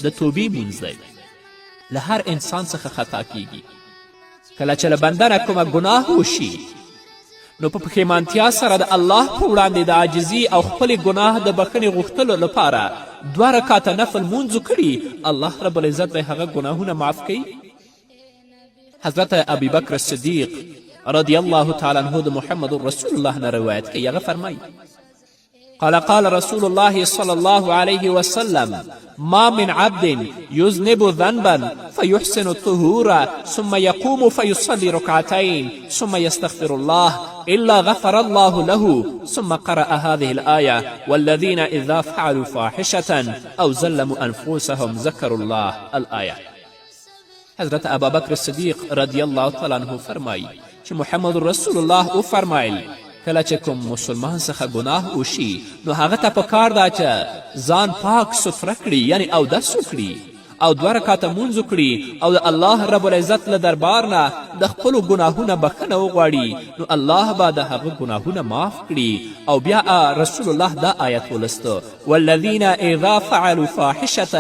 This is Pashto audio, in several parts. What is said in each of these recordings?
د توبې مونځ دی. له هر انسان څخه خطا کیږي. کله چې له بنده نه کومه ګناه وشي، نو په پښیمانتیا سره د الله په وړاندې د عاجزي او خپلې ګناه د بښنې غوښتلو لپاره دوه رکاته نفل مونځ وکړي، الله رب العزت به هغه ګناهونه معاف کوي. حضرت ابي بکر صدیق رضی الله تعالی عنه د محمد رسول الله نه روایت کوي، هغه فرمایي: قال قال رسول الله صلى الله عليه وسلم: ما من عبد يذنب ذنبا فيحسن الطهور ثم يقوم فيصلي ركعتين ثم يستغفر الله إلا غفر الله له، ثم قرأ هذه الآية: والذين إذا فعلوا فاحشة أو ظلموا أنفسهم ذكروا الله، الآية. حضرت ابابکر صدیق رضی الله تعالی عنه فرمایي چې محمد رسول الله وفرمایل: کله چې کوم مسلمان څخه ګناه وشي، نو هغه ته په کار ده چې ځان پاک سوتره کړي، یعنی اودس وکړي او دوه رکاته مونځ وکړي او د الله رب العزت له دربار نه د خپلو ګناهونه بښنه وغواړي، نو الله به د هغه ګناهونه معاف کړي. او بیا رسول الله دا آیت ولسته: والذین اذا فعلوا فاحشة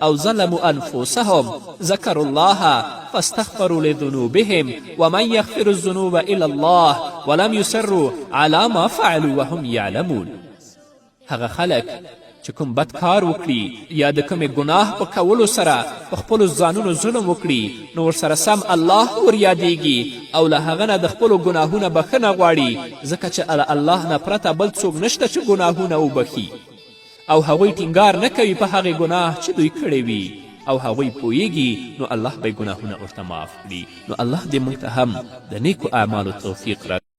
او ظلموا انفسهم ذکروا الله فاستغفروا لذنوبهم ومن يغفر الذنوب الا الله ولم يصروا على ما فعلوا وهم يعلمون. هغه خلک چې کوم بد کار وکړي یا د کومې ګناه په کولو سره په خپلو ځانونو ظلم وکړي، نو ورسره سم الله وریادیږي او له هغه نه د خپلو ګناهونه بښنه غواړي، ځکه چې له الله نه پرته بل څوک نشته چې ګناهونه وبښي، او هغوی ټینګار نه کوي په هغې ګناه چې دوی کړې وي او هغوی پوهیږي، نو الله به یې ګناهونه ورته معاف کړي. نو الله دې موږ ته هم د نیکو اعمالو توفیق راکړي.